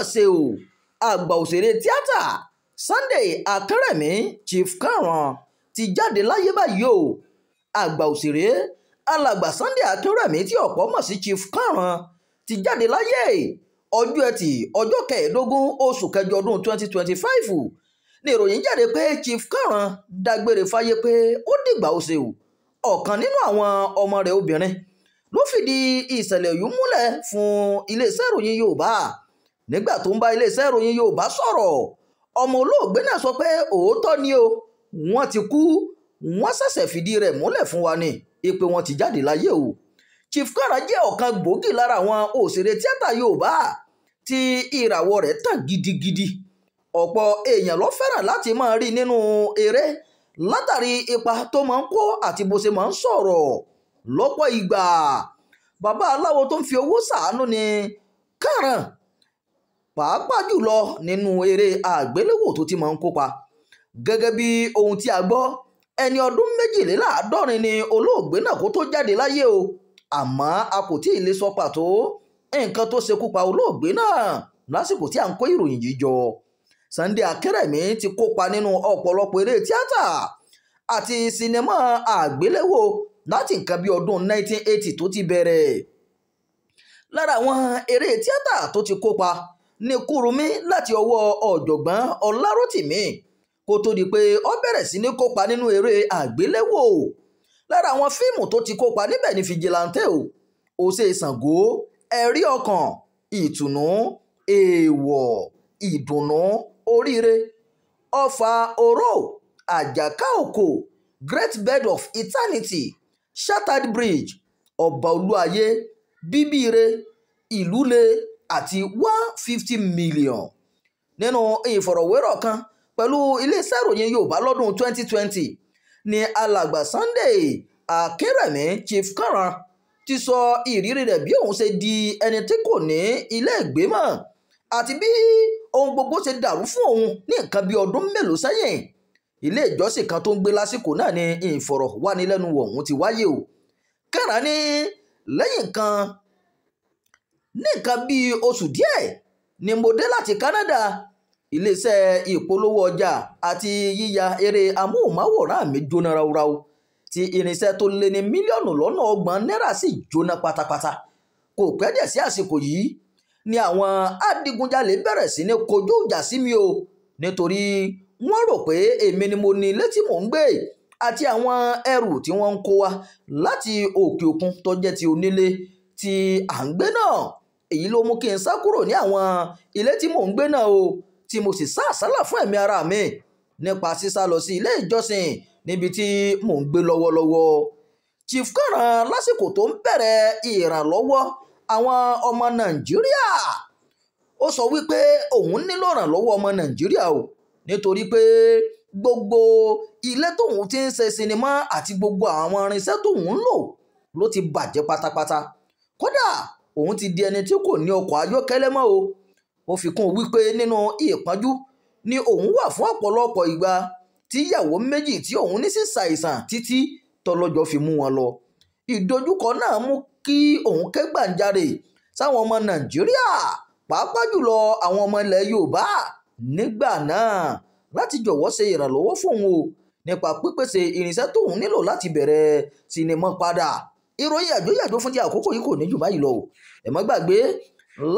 Mà ṣe o, àgbà òṣèré tíátà Sunday Akínrẹ̀mí Chief Kànràn ti jáde láyé báyìí o. Àgbà òṣèré alàgbà Sunday Akínrẹ̀mí tí ọ̀pọ̀ mọ̀ sí Chief Kànràn ti jáde láyé ọjọ́ Ẹtì ọjọ́ kẹẹ̀ẹ́dógún oṣù kẹjọ ọdún 2025 ní ìròyìn jáde pé Chief Kànràn dágbére fáyé pé ó dìgbà ó ṣe o. Ọ̀kan nínú àwọn ọmọ rẹ̀ obìnrin ló fìdí ìṣẹ̀lẹ̀ yìí múlẹ̀ fún iléeṣẹ́ ìròyìn Yorùbá. Nígbà tó ń bá iléeṣẹ́ ìròyìn Yorùbá sọ̀rọ̀, ọmọ olóògbé náà sọ pé òótọ́ ni o, wọ́n ti kú, wọ́n ṣẹ̀ṣẹ̀ fìdí rẹ̀ múlẹ̀ fún wa ni pé wọ́n ti jáde láyé o. Chief Kànràn jẹ́ ọ̀kan gbòógì lára àwọn òṣèré tíátà Yorùbá tí ìràwọ̀ rẹ̀ tàn gidigidi. Ọ̀pọ̀ èèyàn ló fẹ́ràn láti máa rí nínú eré látàrí ipa tó máa ń kó àti bó ṣe máa ń sọ̀rọ̀ lọ́pọ̀ ìgbà. Bàbá aláwo tó ń fi owó ṣàánú ni Kànràn, pàápàá jùlọ nínú eré àgbéléwò tó ti máa ń kópa. Gẹ́gẹ́ bí ohun tí a gbọ́, ẹni ọdún 72 ni olóògbé náà kó tó jáde láyé o. Àmọ́ a kò tí ì lè sọ pàtó nǹkan tó ṣekú pa olóògbé náà lásìkò tí à ń kó ìròyìn yìí jọ. Sunday Akínrẹ̀mí ti kópa nínú ọ̀pọ̀lọpọ̀ eré tíátà àti sinimá àgbéléwò láti nǹkan bí ọdún 1980 tó ti bẹ̀rẹ̀. Lára àwọn eré tíátà tó ti kópa ní Kúrúnmí láti ọwọ́ ọ̀jọ̀gbọ́n Ọlárótìmí kó tó di pé ó bẹ̀rẹ̀ sí ní kópa nínú eré àgbéléwò. Lára àwọn fíìmù tó ti kópa níbẹ̀ ní Fìjìláńtẹ́ o, Òṣè Ṣàngó, Ẹ̀rí Ọkàn, Ìtùnú, Èèwọ̀, Ìdùnnú, Oríire, Ọfà Oró, Àjàká Òkò, Great Bed of Eternity, Shattered Bridge, Ọba Olúayé, Bíbíire, Ìlúle àti 150 million. Nínú ìfọ̀rọ̀wérọ̀ kan pẹ̀lú iléeṣẹ́ ìròyìn Yorùbá lọ́dún 2020 ni alàgbà Sunday Akínrẹ̀mí Chief Kànràn ti sọ ìrírí rẹ̀ bí òun ṣe di ẹni tí kò ní ilé ìgbé mọ́ àti bí ohun gbogbo ṣe dàrú fún òun ní nǹkan bí ọdún mélòó sẹ́yìn. Ilé ìjọsìn kan tó ń gbé lásìkò náà ni ìfọ̀rọ̀wánilẹ́nuwò ọ̀hún ti wáyé o. Kànràn ní lẹ́yìn nǹkan ní nǹkan bí oṣù díẹ̀ ni mo dé láti Canada. Iléeṣẹ́ ìpolówó ọjà àti yíya eré amóhùnmáwòrán mi jóná ráúráú tí irinṣẹ́ tó lé ní mílíọ̀nù lọ́nà 30 náírà sì jóná pátápátá. Kò pẹ́ dẹ̀ sí àsìkò yìí ni àwọn adigunjalè bẹ̀rẹ̀ sí ní kojú ìjà sí mi o, nítorí wọ́n rò pé èmi ni mo ní ilé tí mò ń gbé àti àwọn ẹrù tí wọ́n ń kó wá láti òkè òkun tó jẹ́ ti onílé tí à ń gbé náà. Èyí ló mú kí n sá kúrò ní àwọn ilé tí mò ń gbé náà o, tí mo sì sá àsálà fún ẹ̀mí ara mi nípa sísá lọ sí ilé ìjọsìn níbi tí mò ń gbé lọ́wọ́lọ́wọ́. Chief Kànràn lásìkò tó ń bẹ̀rẹ̀ ìrànlọ́wọ́ àwọn ọmọ Nàìjíríà, ó sọ wípé òun nílò ìrànlọ́wọ́ ọmọ Nàìjíríà o, nítorí pé gbogbo ilé tóun ti ń ṣe sinimá àti gbogbo àwọn irinṣẹ́ tóun ń lò ló ti bàjẹ́ pátápátá. Kódà òun ti di ẹni tí kò ní ọkọ̀ ayọ́kẹ́lẹ́ mọ́ o. Ó fi kún wípé nínú ìpọ́njú ni òun wà fún ọ̀pọ̀lọpọ̀ ìgbà tí ìyàwó méjì tí òun ní sì ṣàìsàn títí tọlọ́jọ́ fi mú wọn lọ. Ìdojúkọ náà mú kí òun ké gbàǹjarè sáwọn ọmọ Nàìjíríà, pàápàá jùlọ àwọn ọmọ ilẹ̀ Yorùbá nígbà náà láti jọ̀wọ́ ṣe ìrànlọ́wọ́ fóun o nípa pípèsè irinṣẹ́ tóun nílò láti bẹ̀rẹ̀ sinimá padà. Ìròyìn àjóyàjó fún ti àkókò yìí kò ní jù báyìí lọ o. Ẹ má gbàgbé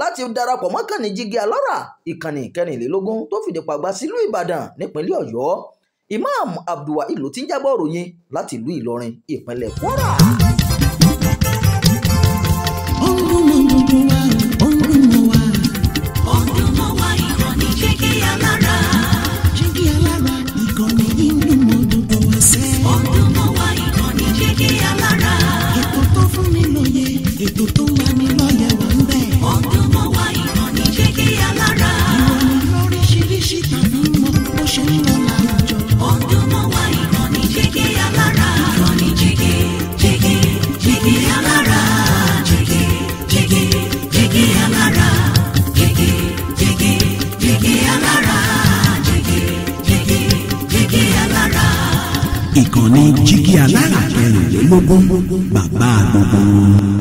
láti darapọ̀ mọ́ kànnì Jígí Alárà, ìkànnì 24 tó fìdí pàgbà sílùú Ìbàdàn nípínlẹ̀ Ọ̀yọ́. Imam Abdulwaheed ló ti ń jábọ̀ ròyìn láti ìlú Ìlọrin, ìpínlẹ̀ Kwara. Ó ń dún mọ́ gbogbo wa, ó ń dún mọ́ wa. Ó ń dún mọ́ wa, ìkànnì Jígí Alára. Jígí Alára, ìkànnì yìí ń dún mọ́ gbogbo wa sẹ́. Ó ń dún mọ́ wa, ìkànnì Jígí Alára. Ètò tó fún ni lóye, ètò tó ń lani lọ́yẹ̀ wà ń bẹ̀. Ó ń dún mọ́ wa, ìkànnì Jígí Alára. Ìròyìn lóríṣiríṣi tàbí mọ bó ṣe ń lọ láwùjọ. Ó ń dún mọ́ wa, ìkànnì Jígí Alára. Ìkànnì Jígí, Jígí, Jígí Alára. Jígí, Jígí, Jígí Alára. Jígí, Jígí, Jígí Alára. Jígí, Jígí, Jígí Alára. Ìkànnì Jígí Alára 24, bàbá gbogbo wọn.